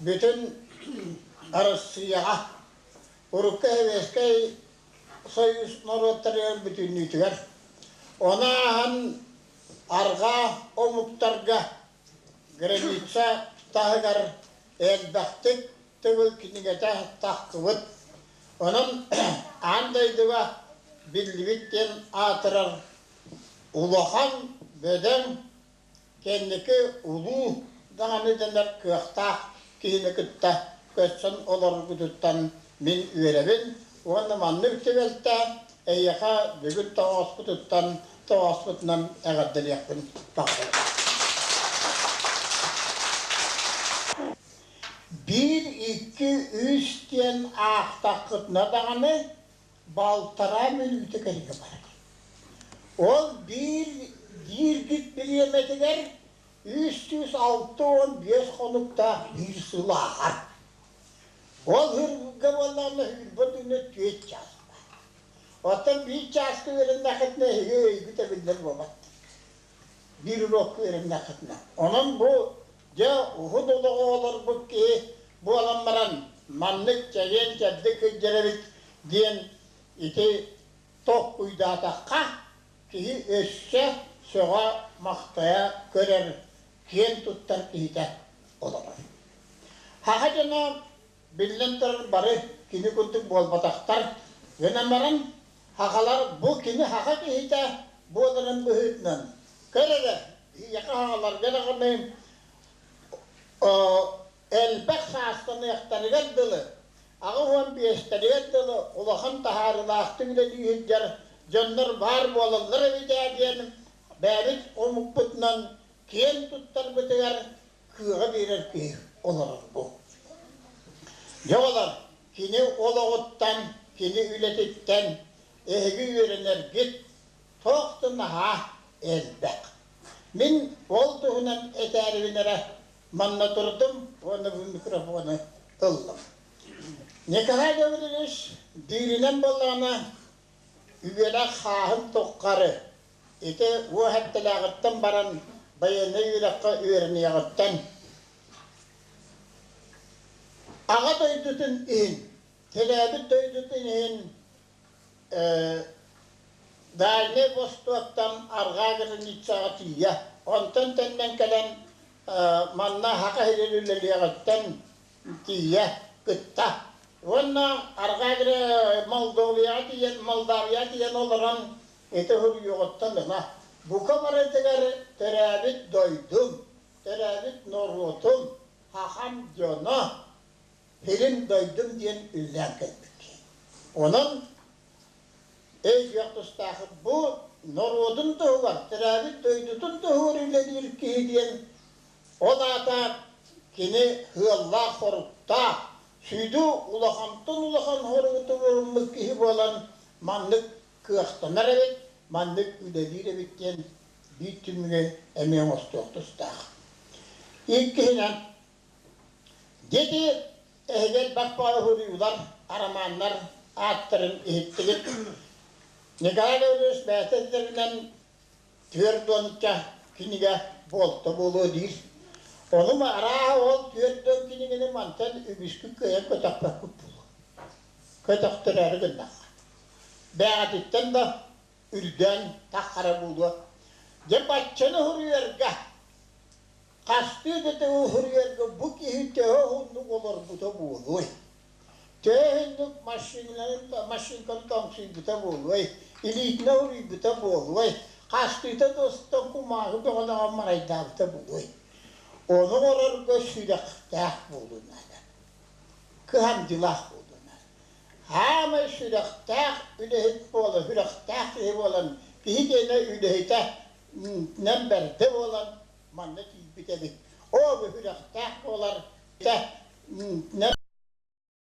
Бүтүн Арассыыйаҕа урукку Сэбиэскэй Союз норуоттарыгар бүтүннүүтүгэр, ону ааһан арҕаа омуктарга граница таһыгар элбэхтик төгүл кинигэтэ тахсыбыт. Онон аан дойдуга биллибит диэн аатырар улахан, бөдөҥ, кэнники улуу даҕаны дэнэр кыахтаах киһини кытта көрсөн олороргутуттан мин үөрэбин уонна маннык түбэлтэ эйиэхэ бүгүн тоҕооспутуттан тоҕооспутунан эҕэрдэлиэхпин баҕарабын. Биир, икки, үс диэн аахтаххытына даҕаны балтараа мүнүүтэ кэриҥэ барар. Ол биир дииргит бириэмэтигэр 365 хонуктаах биир сыл ааһар. Ол һырга буоллаҕына сүүрбэ күнэ түөрт чаас баар. Оттон биир чааска үөрэннэххитинэ эһиги өйгүт эбиллэр буолбат. Биир уруокка үөрэннэххитинэ. Онон бу дьэ уһун олоҕу олорбут киһи буолан баран маннык чэгиэн-чэбдик сылдьар эбит диэн ити толкуйдаатахха киһи өссө сөҕө-махтайа көрөр, киэн туттар киһитэ олорор. Саха дьоно биллэн турар бары кини курдук буолбатахтар гынан баран сахалар бу кини саха киһитэ буоларын быһыытынан көр эрэ биһиэхэ сахаларга даҕаны элбэх саастаныахтарыгар дылы 85-тэригэр дылы улахан таһаарыылаахтык үлэлии сылдьар дьоннор баар буолаллар эбит ээ диэн бэйэбит омукпутунан киэн туттарбытыгар кыаҕы биэрэр киһи олорор бу. Дьэ олор кини олоҕуттан, кини үлэтиттэн эһиги үөрэнэргит туох да наһаа элбэх. Мин ол туһунан этээрибин эрэ манна турдум уонна бу микрофону ыллым. Николай Гаврильевич бииринэн буоллаҕына үйэлээх хааһын туххары ити уо сэттэлээҕиттэн баран байыаннай үөрэххэ үөрэниэҕиттэн Аҕа дойдутун иһин, төрөөбүт дойдутун иһин Дальнай Востоктан арҕаа границаҕа тиийэ, онтон төннөн кэлэн манна Саха сирин үлэлиэҕиттэн тиийэ кытта. Уонна арҕаа Молдовияҕа тиийэн, Молдавияҕа тиийэн олорон ити суруйуоҕуттан ыла бука барытыгар төрөөбүт дойдум, төрөөбүт норуотум, сахам дьоно, сирим дойдум диэн үллээн кэлбит киһи. Онон өйдүөх тустаах бу норуотун туһугар, төрөөбүт дойдутун туһугар үлэлиир киһи диэн ол аата кини сыаллаах-соруктаах, сүдү улахантан улахан соругу туруоруммут киһи буолан маннык кыахтанар эбит, маннык үлэлиир эбит диэн биир түмүгү эмиэ оҥостуох тустаах. Иккиһинэн, Дети эһиги элбэх баҕа арамааннар ааттарын иһиттигит. Николай Гаврилович бэйэтэ этэринэн 40-ча кинигэ буолта буолуо диир. Ону арааһа ол 40 кинигэни мантан үгүскүт кыайан көтөхпөккүт буолуо. Көтөхтөрөөрү гыннахха. Бэйэҕититтэн да үрдээн таххара буолуо. Дьэ баччаны суруйарга Хастыы да төгүл суруйарга бу киһи төһө уһуннук олорбута буолуой? Төһө уһуннук машинканы тоҥсуйбута буолуой? Илиитинэ уруйбута буолуой? Хастыыта да кумааҕы бөҕөлөҕө марайдаабыта буолуой? Ону оҥорорго сүрэхтээх буолуу наада. Кыһамдьылаах буолуу наада. Хаамай сүрэхтээх үлэһит буола, сүрэхтээх киһи буолан, киһи диэнэ үлэһитэ нэм бэрдэ буолан манна тиийбит эбит. Оо, бу сүрэхтээх буолар